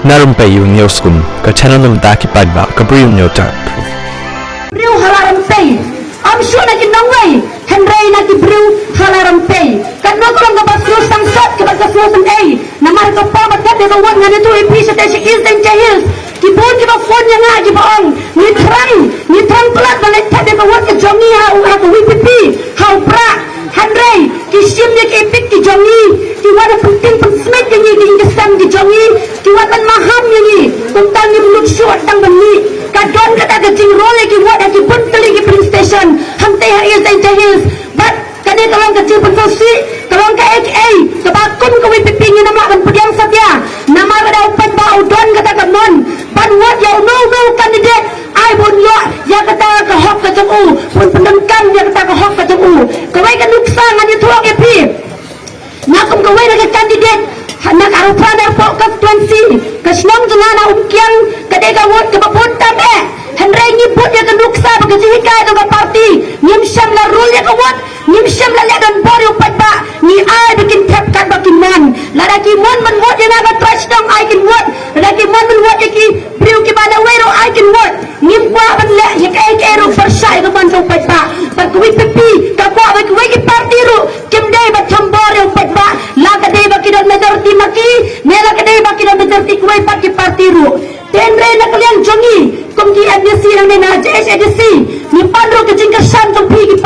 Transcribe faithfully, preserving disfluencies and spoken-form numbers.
Na Rympei u Hynñiewskum, ka channel na bynta ki paidbah ka Bri u Hynñiewtrep. Briew ha la Rympei, ym shuh na ki nongwei, hynrei na ki briew ha la Rympei. Katno ka long kaba sngewsih sangsot kaba ka sngewsih ei. Namar ka por ba thep ïa ka vote ngan ïathuh ïa phi shatei sha East Jaintia Hills. Ki bun kiba phone ïa nga kiba ong, ngi thrang, ngi thrang palat ban leit thep ïa ka vote ka jong ngi ha u, ha ka VPP, ha u Prah. Hynrei ki shim ïa ki EPIC ki jong ngi, ki wan ban pyntieng pynsmit ïa ngi ki jingkyrshan ki jong ngi, ki wan ban maham ïa ngi. Kumta ngim nud shuh tang ban mih. Ka don kata ka jingroi ïa ki vote ha ki bun tylli ki polling station hangtei ha East Jaintia Hills. Bad kane ka long ka jingpynsngewsih, ka long kaei kaei kaba kum ka VPP ngin ym lah ban pdiang satia. Namar lada u paidbah u don kata ka mon ban vote ïa uno uno u candidate, ai ba un ïoh ïa kata ka hok ka jong u, ba un pyndonkam ïa kata ka hok ka jong u. Kawei ka nuksa ngan ïathuh ïa phi. Na kum kawei na ka candidate na ka Arphaw Nairpoh constituency, ka shnong jong nga na Umkiang, ka dei ka vote kaba bun tam eh. Hynrei ngi bud ïa ka nuksa bad ka jinghikai jong ka party. Ngim shym la rul ïa ka vote, ngim shym la leh donbor ïa u paidbah. Ngi ai ba kin thep katba ki mon. Lada ki mon ban vote ïa nga ka trai shnong, ai kin vote. Lada ki mon ban vote ïa ki briew kiba lawei ruh, ai kin vote. Ngim kwah ban leh ïa kaei kaei ruh pyrshah ïa ka mon jong u paidbah. Bad ka VPP ka kwah ba kiwei ki party ruh kim dei ban thombor ïa u paidbah. La ka dei ba ki don majority ma ki, ne la ka dei ba ki don majority kiwei pat ki party ruh. Te hynrei na ka liang jong ngi kum ki MDC nangne na JHADC, ngi pan ruh ka jingkyrshan jong phi ki